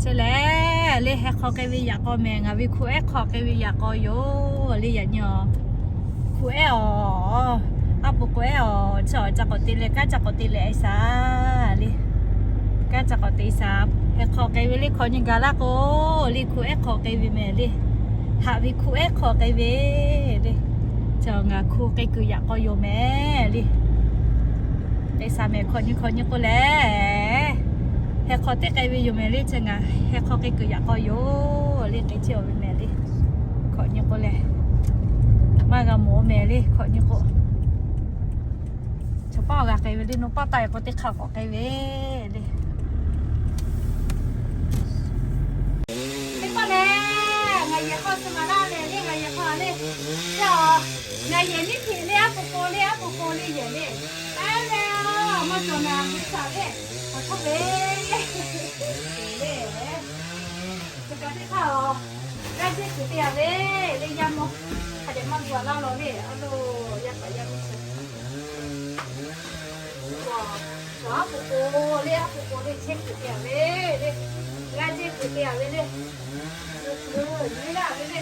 Chi lehˬ le, heh hk'aw k'ai ve yaꞈ k'aw mehˍ, ngaˬ ve hku ehˉ hk'aw k'ai ve yaꞈ k'aw yoˬ le. Yaꞈ nyi awˬ hku ehˉ awˬ, aˉ po k'o ehˉ awˬ, chi awˬ ca k'awꞈ te leh, kanˉ ca k'awꞈ te leh e shaˍ le. Kanˉ ca k'awꞈ te shaˍ. Heh hk'aw k'ai ve le, hkawꞈ nyi gaˬ laˇ k'o le, hku ehˉ hk'aw k'ai ve mehˍ le. Haꞈ ve hku ehˉ hk'aw k'ai ve le. Chi ngaˬ hku k'ai kuiˬ yaꞈ k'aw yoˬ mehˍ le. K'ai shaˍ mehˍ, hkawꞈ nyi hkawꞈ nyi k'o lehˬ, heh hk'aw teˇ k'ai ve yoˬ mehˍ le. Chi ngaˬ heh hk'aw k'ai kuiˬ yaꞈ k'aw yoˬ le. K'ai chehˇ ve mehˍ le. Hkawꞈ nyi k'o lehˬ, maˇ g'a mawˬ mehˍ le. Hkawꞈ nyi k'o, chaw paˆ g'a k'ai ve le. Nawˬ paˆ taˆ e k'o teˇ hk'aˇ k'awꞈ k'ai ve le. Teˇ pawˆ lehˬ, ngaˬ yehˬ hk'aw suh maˍ laˇ lehˬ le, ngaˬ yehˬ hk'aw le. Ngaˬ yehˬ niˉ hpeꞈ le, aˉ po k'o le, aˉ po k'o le yehˬ le. Aˉ lehˬ, maˇ cawˬ naˍ ve shaˍ le, awˬ hk'aw ve le. Chi kaꞈ teˇ hk'aˇ, g'aˇ jeˇ kuiˬ te a ve le, yaˇ mawˇ hk'a dehꞈ maˇ g'a laˇ law le, a lo, yaˇ paˍ yaˇ miˇ suh Aˉ po k'o le, aˉ po k'o le, chehˇ kuiˬ te a ve le, g'aˇ jeˇ kuiˬ te a ve le, suh kuiˬ nyi laˇ ve le.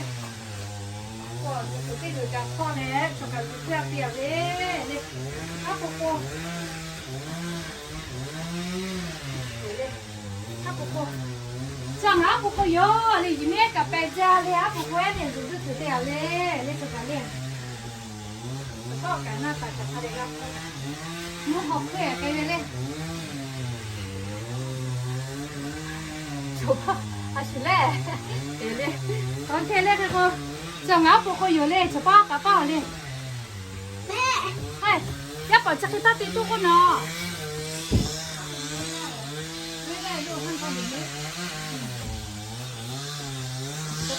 K'o, suh kuiˬ teˇ g'uiˬ kaꞈ hk'awˇ leh, chaw kaꞈ kuiˬ htaˇ te a ve le. Aˉ po k'o, aˉ po k'o, chaw ngaˬ aˉ po k'o yoˬ le, yehˬ miˉ ehˉ kaꞈ pehꞈ jaˇ le, aˉ po k'o ehˉ le, zuhˬ zuhˆ tuˬ te a ve le, chaw kaꞈ le. Tawˇ kaꞈ naˇ taˍ kaꞈ hk'a dehꞈ g'a hpawˇ. Mvuhˇ hawˬ hk'e k'ai ve le. Chaw hpaˇ a shuˍ le. Te le. K'awꞈ hk'e le hk'e k'o, chaw ngaˬ aˉ po k'o yoˬ le, chaw paˇ kaꞈ paˇ le. Yaˇ paˍ chi hk'e taˇ te toˇ k'oˆ nawˬ.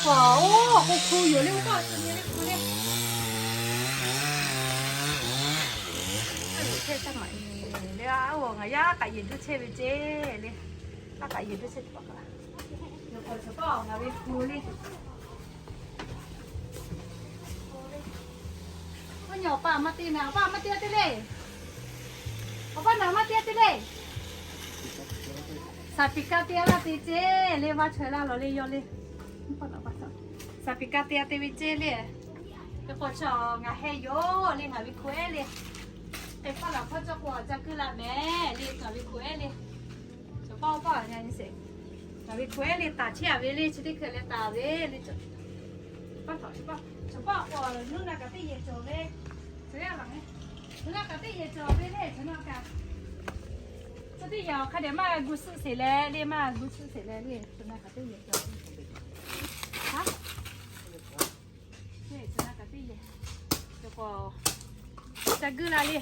K'o, oˇ k'o hku yoˬ le, oˇ paˇ shu le, hku le. Le, a, oˇ ngaˬ yaˇ kaꞈ yehˬ duˇ chehˇ ve ceˇ le. Yaˇ kaꞈ yehˬ duˇ chehˇ ve pa kaꞈ. Yoˬ k'o, chaw paˇ ngaˬ ve hku le. Oˇ nyi awˬ paˇ maˇ te naˍ, awˬ paˇ maˇ te a te le. Awˬ paˇ naˍ maˇ te a te le. Saˍ piˍ ka te a laˇ te ceˇ le, vaˇ chaweh laˇ lawˬ le yawˇ le. Saˍ piˍ ka te a te ve ceˇ le. Hk'e k'o, chaw ngaˬ heh yoˬ le, ngaˬ ve hku ehˉ le. Hk'e paˇ laˬ hpawˇ cawˇ k'o ca kuiˬ laˇ mehˍ le, ngaˬ ve hku ehˉ le. Chaw paˇ paˇ a nyi sheˍ. Ngaˬ ve hku ehˉ le taˍ chehˇ a ve le, chi teˇ hkui leh taˍ ve le. Paˇ htaꞈ chaw paˇ k'o, nuˇ na kaꞈ teˇ yehˬ cawˬ ve. Chaw yaˇ laˬ ve, nuˇ na kaꞈ teˇ yehˬ cawˬ ve le, chaw na kaꞈ. Chaw teˇ yehˬ awˬ hk'a dehꞈ maˇ gu suhˆ sheˍ leh le, maˇ gu suhˆ sheˍ leh le, chaw na kaꞈ teˇ yehˬ cawˬ ve. Haˉ, chaw na kaꞈ teˇ yehˬ. Ca guiˇ la le.